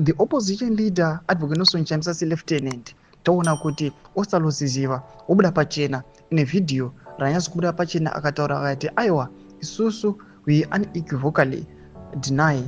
The opposition leader, Advocate Nelson Chamisa, selieutenant, taona kuti Ostallos Siziba obuda pachena ine vhidhiyo ranyatso kubuda pachena, akataura akati, "Aiwa, isusu we unequivocally deny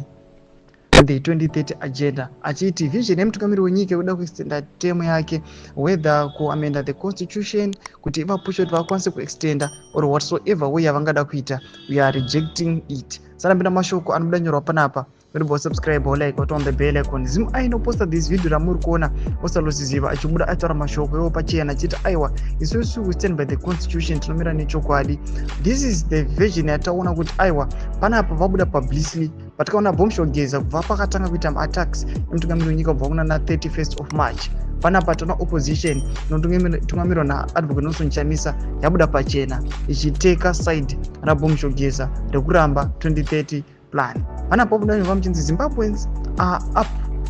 the 2030 agenda," achiti vision yemutungamiri wenyika yekuda kuextenda term yake, whether kuamenda the constitution kuti ivapushe kuti vakwanise kuextenda or whatsoever way yavangada kuita, we are rejecting it. Sarambira mashoko anobuda nyorwa panapa. Remember subscribe or like on the bell icon. Zimu ainoposta this video ramuri kuona Ostallos Siziba achibuda ataura mashoko iwo pachena achiti, "Aiwa, isusu we stand by the constitution, tinomira nechokwadi." This is the version yataona kuti aiwa, panapa vabuda publicly. Patikaona Bombshell Geza kubva pakatanga kuita maattacks emutungamiri wenyika kubva kuna na 31st of March, panapa toona opposition inotungamirwa naAdvocate Nelson Chamisa yabuda pachena ichiteka side raBombshell Geza rekuramba 2030 plan. Panapa buda nyova muchinzi, "Zimbabweans are up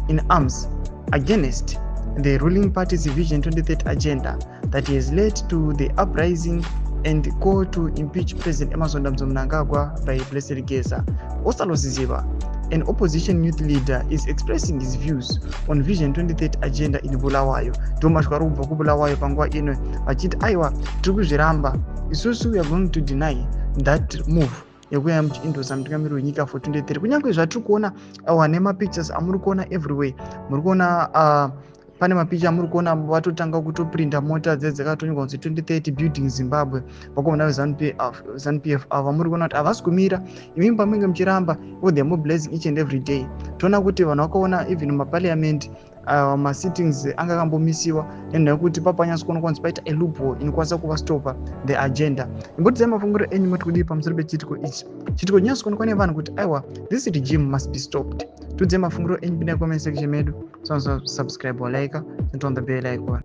in arms against the ruling party's Vision 2030 agenda that has led to the uprising and call to impeach President Emmerson Dambudzo Mnangagwa by Blessed Geza." Ostallos Siziba, an opposition youth leader, is expressing his views on Vision 2030 agenda in Bulawayo. Ndo mashoko ari kubva kuBulawayo panguva ino, vachiti, "Aiwa, tiri kuzviramba isusu, we are going to deny that move yekuya muchiendorsa mutungamiri wenyika for 2030." Kunyange zvatiri kuona awa nemapictures amuri kuona everywhere, muri kuona pane mapicha amuri kuona vatotanga kutoprinda mota dze dzakatonyorwa kunzi 2030 Building Zimbabwe. Vakomana veZANU PF ava muri kuona kuti havasi kumira. Imimi pamunenge muchiramba, they are mobilizing each and every day. Toona kuti vanhu vakaona even mumaparliament masittings anga akambomisiwa nenhau yekuti papanyatso kuonekwa kunzi paita aloophole inokwanisa kuvastopa the agenda. Imbotidzai mafungiro enyu, moti kudii pamusoro pechiitiko ichi? Chiitiko chinyatso kuonekwa nevanhu kuti aiwa, this regime must be stopped. Tiudzai mafungiro enyu, pinda comment section medu, subscribe, like and on the bell icon.